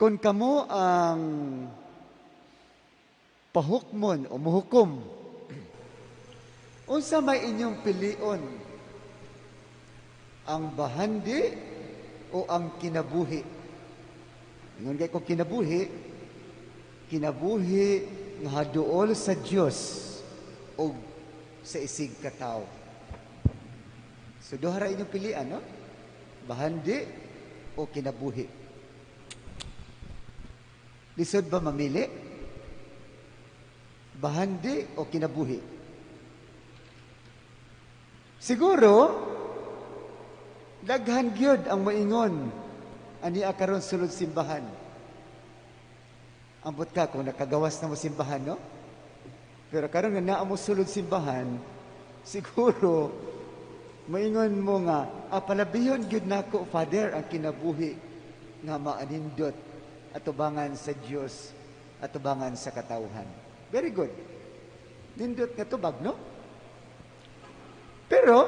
Kung kamo ang pahukmon o muhukom, unsa may inyong pilion? Ang bahandi o ang kinabuhi? Ingon kay kung kinabuhi, kinabuhi nga haduol sa Dios o sa isig katawo. So duha ra inyong pilian, no? Bahandi o kinabuhi. Lisod ba mamili? Bahandi o kinabuhi? Siguro, daghan gyud ang moingon ani karon sulod simbahan. Ambot ka kung nakagawas na mo simbahan, no? Pero karon nga naa mo sulod simbahan, siguro moingon mo nga, "Ah, palabiyon gyud nako, Father, ang kinabuhi nga maanindot atubangan sa Dios, atubangan sa katawhan." Very good. Nindot nga tubag, no? Pero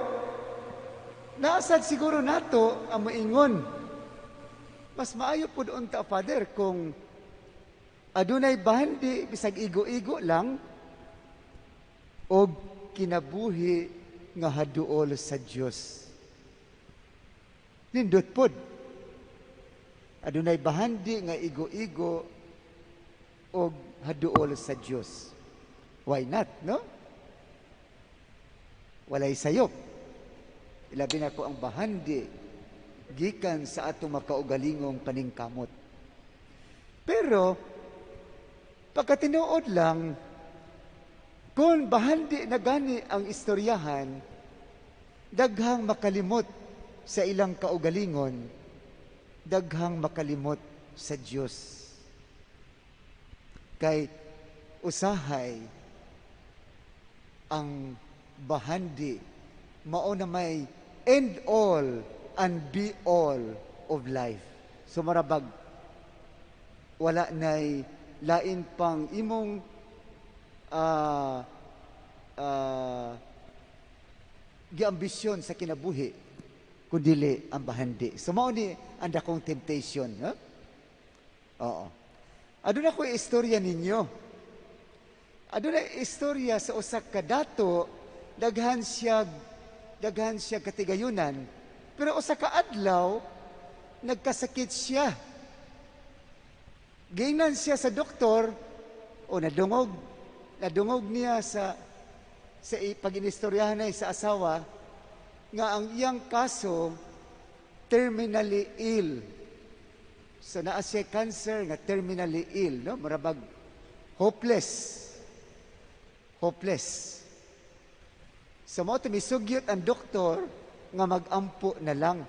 naa sad siguro nato ang moingon, "Mas maayo pud unta, Father, kung adunay bahandi bisag igo-igo lang og kinabuhi nga haduol sa Dios." Nindot pod. Adunay bahandi nga igo-igo og haduol sa Dios. Why not, no? Walay sayop. Ilabi na ko ang bahandi gikan sa atong makaugalingong paningkamot. Pero pagkatinuod lang, kung bahandi na gani ang istoryahan, daghang makalimot sa ilang kaugalingon, daghang makalimot sa Dios. Kay usahay ang bahandi mao na may end all and be all of life. So marabag wala nay lain pang imong giambisyon sa kinabuhi kundili ang bahandi. So mao ni ang dakong temptation, ha? Oo. Aduna ko istorya ninyo. Aduna istorya sa usa ka dato, daghan siya katigayunan, pero usa ka adlaw nagkasakit siya. Giingnan siya sa doktor o nadungog niya sa pag-inistoryahan na sa asawa nga ang iyang kaso terminally ill. So naa siya cancer nga terminally ill, no? Murabag hopeless. Hopeless. So mao to misugyot ang doktor nga magampo na lang.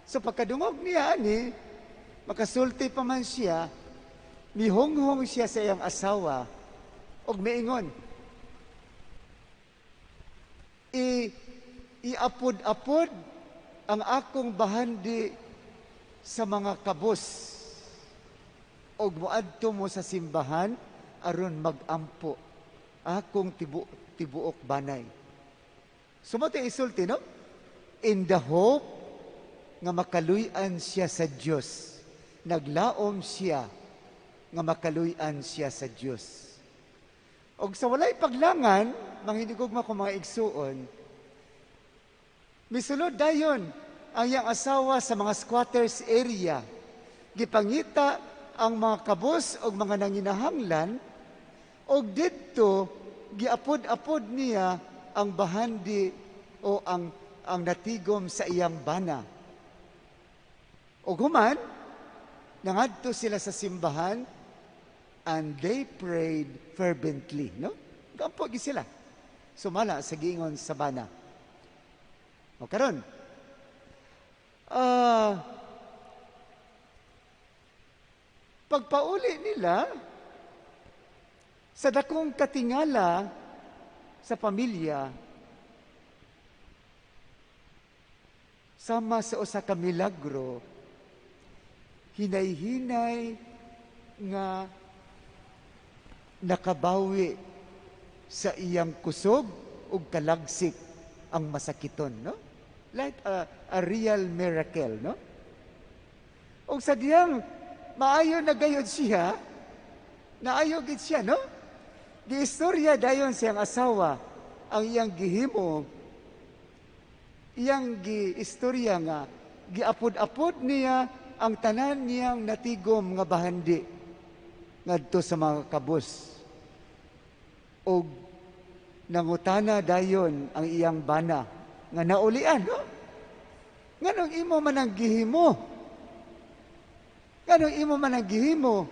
So pagkadungog niya ani, makasulti pa man siya, mihunghong siya sa iyang asawa ug miingon, "Iapod-apod ang akong bahandi sa mga kabos og moadto mo sa simbahan aron magampo akong tibuok banay." So mao isulti, no? In the hope nga makaluy-an siya sa Dios. Naglaom siya nga makaluy-an siya sa Dios. Og sa walay paglangan, mga hinigugma ko mga igsuon, misulod dayon ang iyang asawa sa mga squatters area. Gipangita ang mga kabos og mga nanginahanglan og didto giapod-apod niya ang bahandi o ang natigom sa iyang bana. Og human, nangadto sila sa simbahan and they prayed fervently, no? Gampo gyud sila. Sumala sa giingon sa bana. O karon, pagpauli nila sa dakong katingala sa pamilya, sama sa usa ka milagro, hinay-hinay nga nakabawi sa iyang kusog ug kalagsik ang masakiton, no? Like a real miracle, no? Og sa diyang Maayo na gayod siya, naayo gid siya, no? Giistorya dayon siyang asawa ang iyang gihimo, iyang giistorya nga giapod-apod niya ang tanan niyang natigom nga bahandi ngadto sa mga kabus. Og nangutana dayon ang iyang bana nga naulian, no? Nganong imo man ang gihimo? Nganong imo man ang gihimo?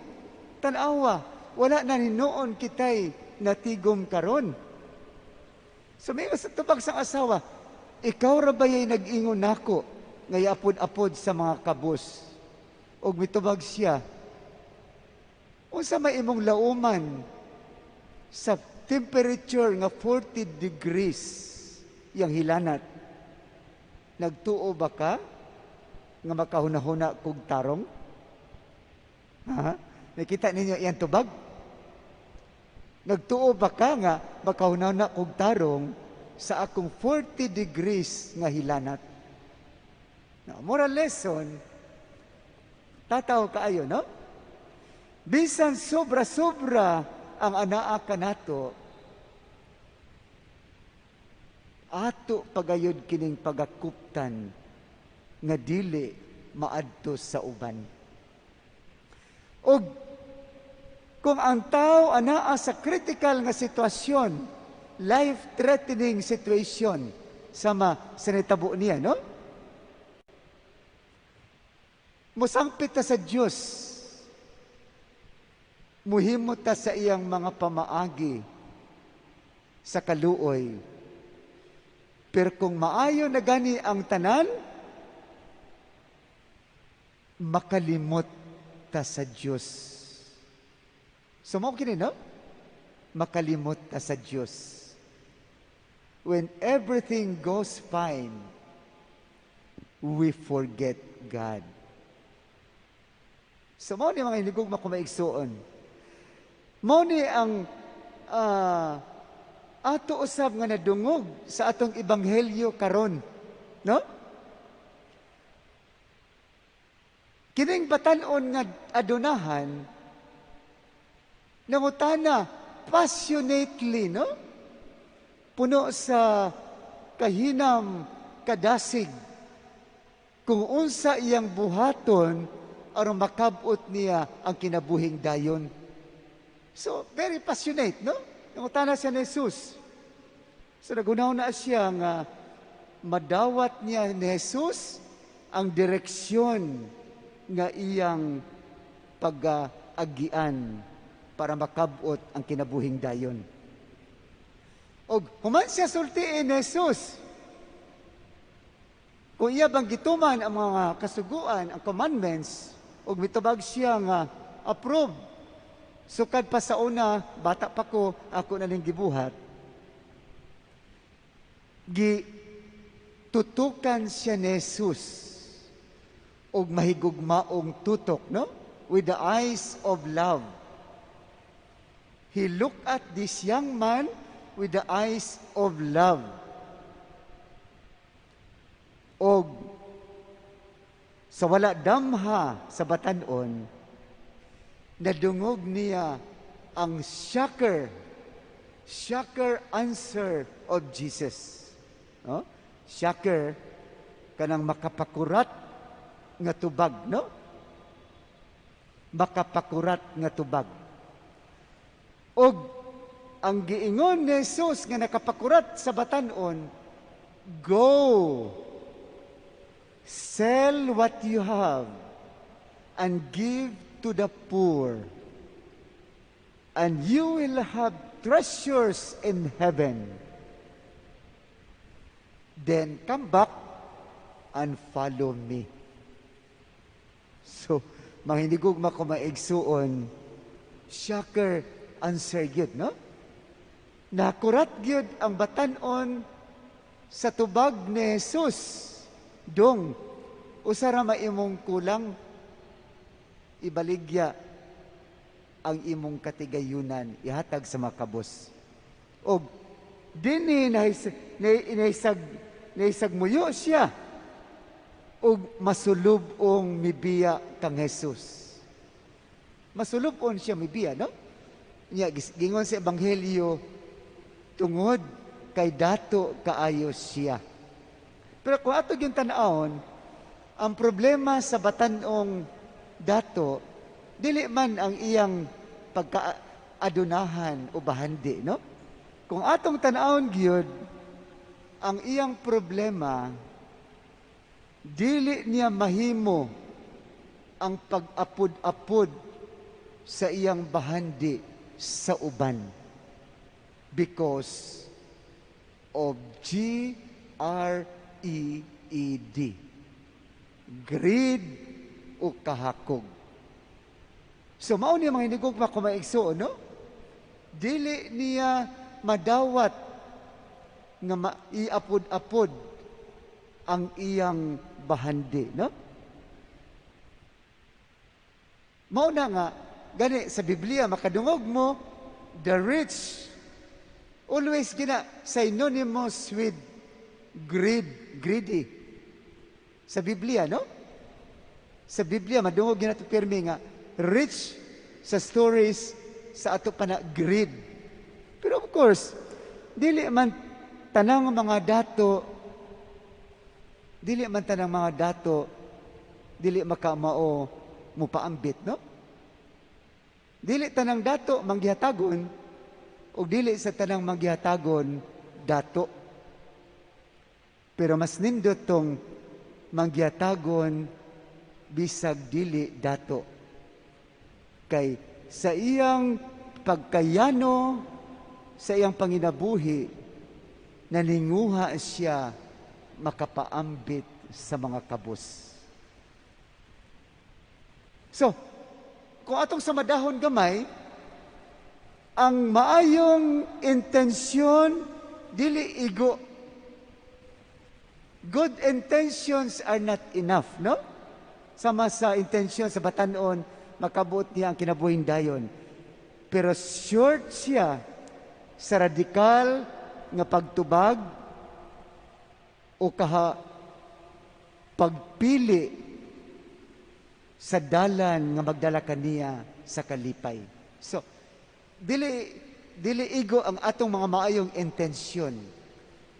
Tan-awa, wala na hinuon kitay natigom karon. So may sa tubag sa asawa, "Ikaw ra bayay nag-ingon nako nga iapod-apod sa mga kabus?" Og mitubag siya, "Unsa may imong lauman sa temperature nga 40 degrees yang hilanat? Nagtuo ba ka nga makahuna-huna kog tarong?" Ha? Nakita ninyo iyang tubag? "Nagtuo ba ka nga makahuna-huna kog tarong sa akong 40 degrees nga hilanat?" Now, moral lesson, tataw kaayo, no? Bisan sobra-sobra ang anaa kanato, ato pagayod kining pagakuptan nga dili maadto sa uban. Og kung ang tao anaa sa critical nga sitwasyon, life-threatening situation, sama sa nitabo niya, no? Musangpit ta sa Dios. Muhimo ta sa iyang mga pamaagi sa kaluoy. Pero kung maayo na gani ang tanan, makalimot ta sa Dios. So mao kini, no? Makalimot ta sa Dios. When everything goes fine, we forget God. So mao ni, mga hinigugma ko maigsuon. Mao ni ang ato usab nga nadungog sa atong ebanghelyo karon, no? Kining batan-on nga adunahan nangutana passionately, no? Puno sa kahinam, kadasig, kung unsa iyang buhaton aron makabot niya ang kinabuhing dayon. So, very passionate, no? Nangutana siya ni Jesus. So, naghuna-huna siya nga madawat niya ni Jesus ang direksyon nga iyang pag-agian para makabot ang kinabuhing dayon. Og human siya sultiin ni Jesus, kung iya bang gituman ang mga kasuguan, ang commandments, ug mitubag siya nga approve. Sukad pa sa una, bata pa ko, ako na ning gibuhat. Gi tutukan siya ni Jesus og mahigugmaong tutok, no? With the eyes of love. He looked at this young man with the eyes of love. Og sa wala damha sa batan-on, nadungog niya ang shocker answer of Jesus. No? Shocker, kanang makapakurat nga tubag, no? Makapakurat nga tubag. Og ang giingon ni Jesus nga nakapakurat sa batan-on, "Go, sell what you have and give to the poor, and you will have treasures in heaven. Then come back and follow me." So, mga hinigugma ko maigsuon, shocker answer gyud, no? Nakurat gyud ang batan-on sa tubag ni Jesus. "Dong, usa ra imong kulang, ibaligya ang imong katigayunan, ihatag sa makabos." Og dinhi nahisag muyo siya og masulub-ong mibiya kang Jesus. Masulupon siya mibiya, no? Nya gingon sa ebanghelyo, tungod kay dato kaayo siya. Pero kung ato gyud tan-awon, ang problema sa batan-ong dato dili man ang iyang pagkaadunahan o bahandi, no? Kung atong tan-awon gyud, ang iyang problema, dili niya mahimo ang pag-apod-apod sa iyang bahandi sa uban because of greed, greed o kahakog. So mao niya, mga hinigugma ko mga igsuon, no? Dili niya madawat nga maiapod-apod ang iyang bahandi, no? Mao na nga gani sa Biblia makadungog mo, the rich always gina synonymous with greed, greedy. Sa Biblia, no? Sa Biblia madungog gina to pirmi nga rich sa stories sa ato pa na greed. Pero of course, dili man tanang mga dato, dili man tanang mga dato dili makamao mupaambit, no? Dili tanang dato manggihatagon ug dili sa tanang manggihatagon dato. Pero mas nindot tong manggihatagon bisag dili dato. Kay sa iyang pagkayano, sa iyang panginabuhi, naninguha siya makapaambit sa mga kabus. So, kung atong samadahon gamay, ang maayong intensyon dili igo. Good intentions are not enough, no? Sama sa intensyon sa batanon, makabuot niya ang kinabuhing dayon. Pero short siya sa radikal nga pagtubag o kaha pagpili sa dalan nga magdala kaniya sa kalipay. So, dili dili igo ang atong mga maayong intensyon.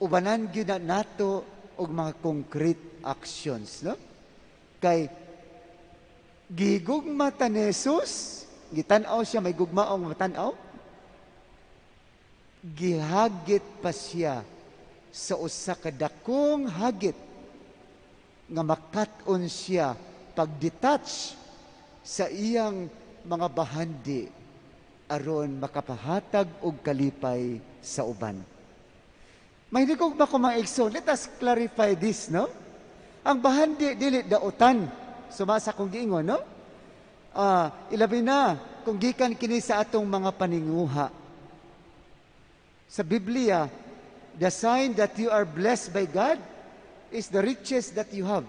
Ubanan gyud na nato og mga concrete actions, no? Kay gigugma ta ni Jesus, gitan-aw siya may gugmaong matan-aw. Gihagit pa siya sa usa ka dakong hagit nga makat-on siya pag-detach sa iyang mga bahandi aron makapahatag og kalipay sa uban. May ba ko, mga igsoon? Let us clarify this, no? Ang bahandi dili dautan. Sumasa kong giingon, no? Ilabi na kung gikan kini sa atong mga paninguha. Sa Biblia, the sign that you are blessed by God is the riches that you have.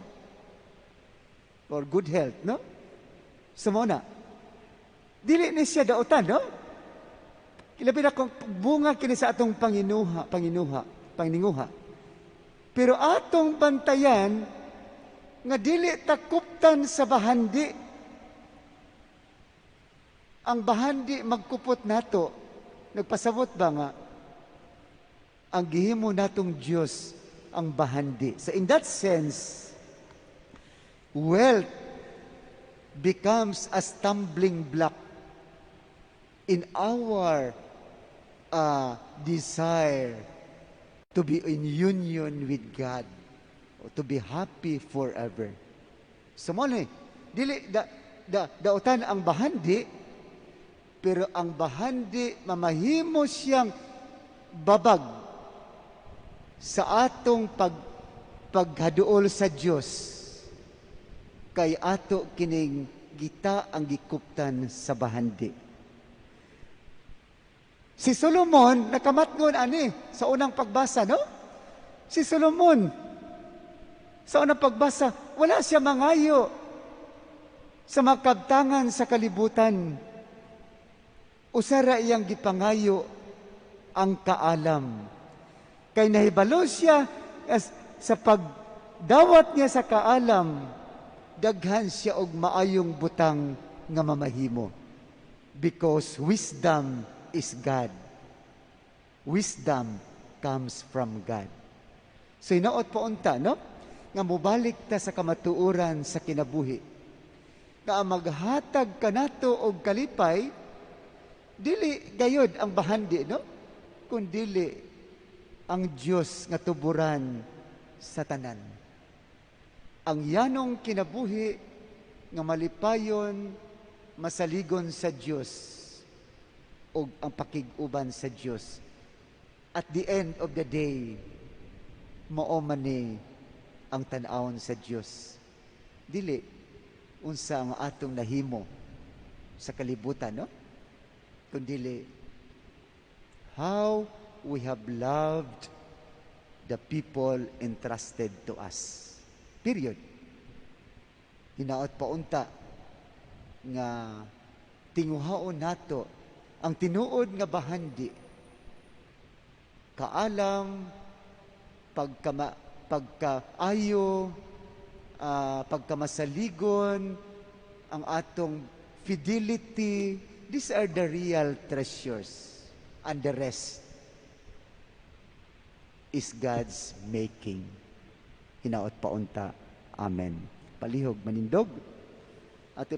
Or good health, no? So mao na. Dili ni siya dautan, no? Ilabi na kung bunga kini sa atong panginuha, panginuha. Pero atong bantayan nga dili takuptan sa bahandi. Ang bahandi magkupot nato. Nagpasabot ba nga ang gihimo natong Dios ang bahandi? So in that sense, wealth becomes a stumbling block in our desire to be in union with God, or to be happy forever. So mao ni, dili da, da, dautan ang bahandi, pero ang bahandi mamahimo siyang babag sa atong paghaduol sa Dios kay ato kining gita ang gikuptan sa bahandi. Si Solomon nakamatngon ani sa unang pagbasa, no? Si Solomon sa unang pagbasa, wala siya mangayo sa makabtangan sa kalibutan. Usara iyang gipangayo, ang kaalam. Kay nahibalo siya as, sa pagdawat niya sa kaalam, daghan siya og maayong butang nga mamahimo. Because wisdom is God. Wisdom comes from God. So hinaot pa unta, no? Nga mobalik ta sa kamatuoran sa kinabuhi. Nga ang maghatag kanato og kalipay, dili gayod ang bahandi, no? Kun dili ang Dios nga tuburan sa tanan. Ang yanong kinabuhi nga malipayon, masaligon sa Dios o ang pakig-uban sa Dios. At the end of the day, mao man ni ang tan-awon sa Dios. Dili unsa ang atong nahimo sa kalibutan, no? Kundili how we have loved the people entrusted to us. Period. Hinaot pa unta nga tinguhaon nato ang tinuod nga bahandi, kaalam, pagkaayo, pagkamasaligon, ang atong fidelity. These are the real treasures, and the rest is God's making. Hinaot pa unta. Amen. Palihog manindog. At